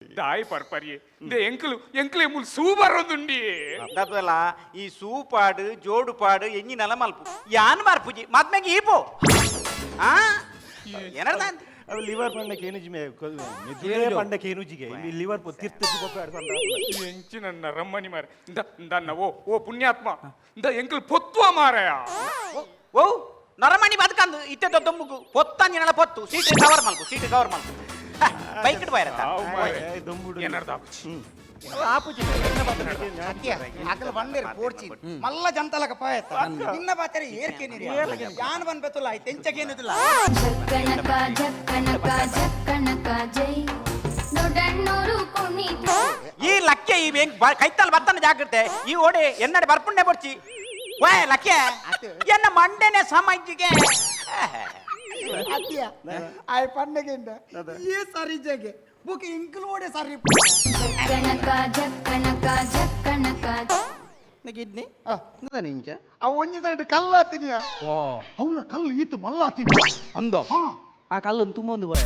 ದಾಯಿ ಪರ್ಪರಿಯೆ ಇಂದೆ ಎಂಕಲು ಎಂಕ್ಲೆ ಮುಲ್ ಸೂ ಬರೋದುಂಡಿ. ದತ್ತಲ ಈ ಸೂಪಾಡು ಜೋಡು ಪಾಡು ಎಂಜಿನಲ ಮಲ್ಪು ಯಾನ್ ಬರ್ಪುಜಿ ಮದ್ಮೆಗೆ ಈಪೋ. ಆ ಏನರ್ದ ಅವು ಲಿವರ್ ಪಂಡ ಕೇನುಜಿ, ಮೇ ಮೆದುಳೇ ಪಂಡ ಕೇನುಜಿಗೆ. ಈ ಲಿವರ್ ತಿರ್ತು ಎಂಚಿನ ರಮ್ಮನಿ ಮಾರೆ. ಇಂದ ಇಂದನ್ನ ಓ ಓ ಪುಣ್ಯಾತ್ಮ, ಇಂದ ಎಂಕಲ್ ಪೊತ್ವ ಮಾರಯ. ಓ ನರಮಣಿ ಬದುಕಂದು ಇತ್ತೆ ದೊಮ್ಮುಗು ಪೊತ್ತಂಜಿನಲ ಪೊತ್ತು. ಸೀಟ್ ಕವರ್ ಮಲ್ಪು, ಸೀಟ್ ಕವರ್ ಮಲ್ಪು. ಬೈಕ್ ಬೈರತ್ತ. ಆವು ಮಾರೆ. ದೊಂಬುಡು. ಏನರ್ದ ಆಪುಜಿ. ಆಪುಜಿ. ಅತ್ಯ ಅಕಲ್ ಬಂದೇರು ಪೋಡ್ಚಿ ಮಲ್ಲ ಜಂತಲಕ ಪಾಯತ್ತ ನಿನ್ನ ಬಾತರೆ ಏರ್ಕೇನಿರಿ ಯಾನ್ ಬನ್ ಬೆತ್ತುಲ್ಲ ಆಯ್ತು ಎಂಚಕೇನಿದಿಲ್ಲ. ಜಕ್ಕಣಕ ಜಕ್ಕಣಕ ಜಕ್ಕಣಕ ಜೈ ದೊಡ್ಡಣ್ಣೂರು ಕುಣಿತ. ಈ ಲಕ್ಕೆ ಈ ಹೆಂಗ್ ಕೈತಲ್ ಬತ್ತನ ಜಾಗ್ರತೆ. ಈ ಓಡೆ ಎನ್ನಡೆ ಬರ್ಪುಂಡೆ ಬೊಡ್ಚಿ. ವೇ ಲಕ್ಕೆ, ಎನ್ನ ಮಂಡೆನೆ ಸಮಾಜಿಗೆ. ಅತ್ಯ ಆಯ್ ಪಂಡಗೆಂಡ ಈ ಸರಿ ಜಗೆ ಬುಕ್ ಇಂಕ್ಲೂಡೆ ಸರಿ. ಜಕ್ಕಣಕ ಜಕ್ಕಣಕ ಜಕ್ಕಣಕ. ಕಿಡ್ನಿ ನಿಂಚ. ಅವ ಒಂಜಿ ಸೈಡ್ ಕಲ್ಲಾತಿನಿಯ. ಓ. ಅವನ ಕಲ್ಲು ಈತು ಮಲ್ಲಾತಿನಿ. ಅಂದ ಆ ಕಲ್ಲನ್ನು ತುಂಬ ಒಂದು ಬೋಯ.